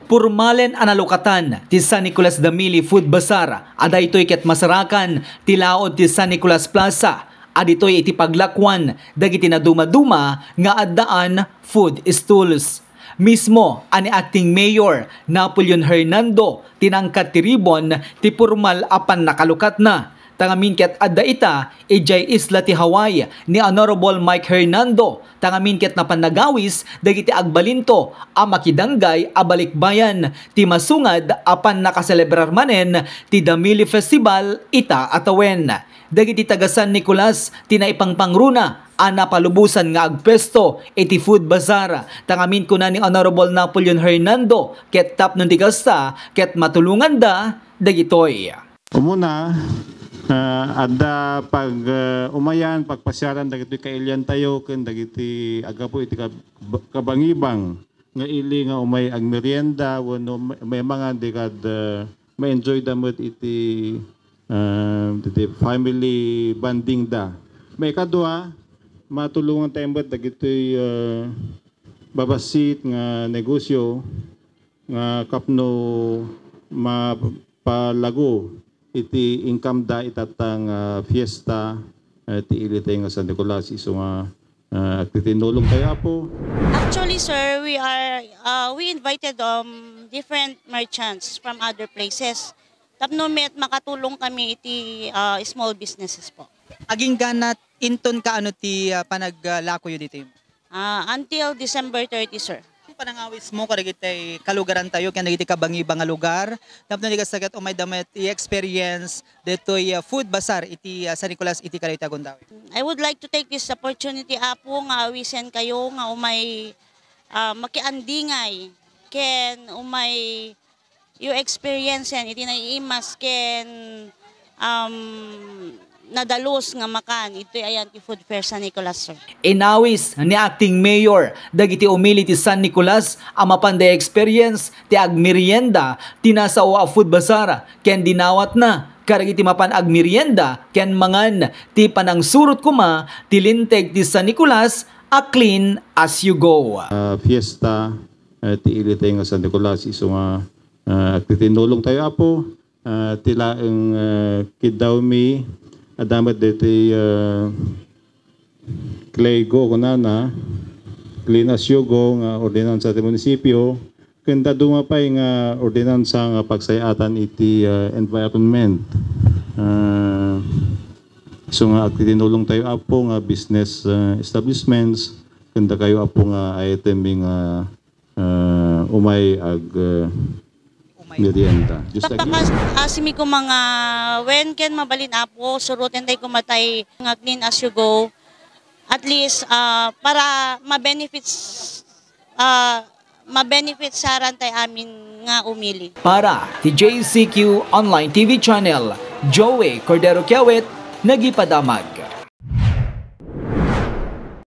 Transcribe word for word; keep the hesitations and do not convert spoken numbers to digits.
Purmalen a nalukatan ti San Nicolas Damili Food Bazaar a daytoy ket masarakan ti laud ti San Nicolas Plaza a ditoy iti paglakuan dagiti nadumaduma nga addaan food stalls. Mismo a ni Acting Mayor Napoleon Hernando ti nangkad ti ribbon ti purmal a pannakalukatna. Tangamin ket adda ita idiay isla ti Hawaii ni Honorable Mike Hernando, tangamin ket napan nagawis dagiti agbalinto a makidanggay a balikbayan ti masungad a pannakaselebrar manen ti Damili Festival ita a tawen. Dagiti taga San Nicolas ti naipangpangruna a napalubosan nga agpuesto iti food bazaar, tangamin kuna ni Honorable Napoleon Hernando, ket tapno ti kasta, ket matulonganda dagitoy. Umuna, ah, adda pag, ah, umayan, pagpasiaran dagiti kailiantayo ken dagiti aggapu iti kab-, kabangibang nga ili nga umay agmerienda wenno umay mangan di kad, ah, ma-enjoy da met iti, ah, iti family bonding da. Maikadua, matulongan tayo met dagitoy, ah, babassit nga negosyo nga kapno mapalago iti income da ita nga fiesta, eh, ti ilitay nga San Nicolas, isu nga, eh, agtitinulong tayo, Apo. Actually, sir, we are, uh, we invited, um, different merchants from other places. Tapno met makatulong kami iti, uh, small businesses po. Agingga na inton kaano ti, uh, panaglakoyo ditoy? Ah, until December thirty, sir. Panangawis mo kadagiti kalugaran tayo, ken dagiti kabangibang nga lugar, tapno di kasta ket umay da met i-experience detoy, ah, food bazaar iti, ah, San Nicolas iti kadagiti agundaway. I would like to take this opportunity, Apo, nga awisen kayo nga umay, ah, makiandingay ken umay you experience yan iti naiimas ken, um, nadalus nga makan itoy ayan ti food fair San Nicolas, sir. Inawis ni Acting Mayor dagiti umili ti San Nicolas a mapan da experience ti agmerienda ti nasao a food bazaar ken dinawatna kadagiti mapan agmerienda ken mangan ti panangsurot koma ti linteg ti San Nicolas a clean as you go. Ah, fiesta, eh, ti ilitay nga San Nicolas, isu nga, ah, agtitinulong tayo, Apo. Ah, ti laeng, ah, kiddawmi, adda met deti, ah, Clego, kunana, Clean as you go nga ordinansa ti munisipyo, ken dadduma pay nga ordinansa nga pagsayatan iti, ah, environment. Ah, isu nga agtitinulong tayo, Apo, nga business, ah, establishments, ken dakayo, Apo, nga item nga, ah, umay ag, ah, Umay. Merienda. Just like Tapakas, asimi ko mga wen ken mabalin, Apo, suroten tayo kumatay nga clean as you go. At least, ah, para ma-benefits, ah, ma-benefits saran tayo amin nga umili. Para ti J C Q Online T V Channel, Joey Cordero Kiawit, nagipadamag.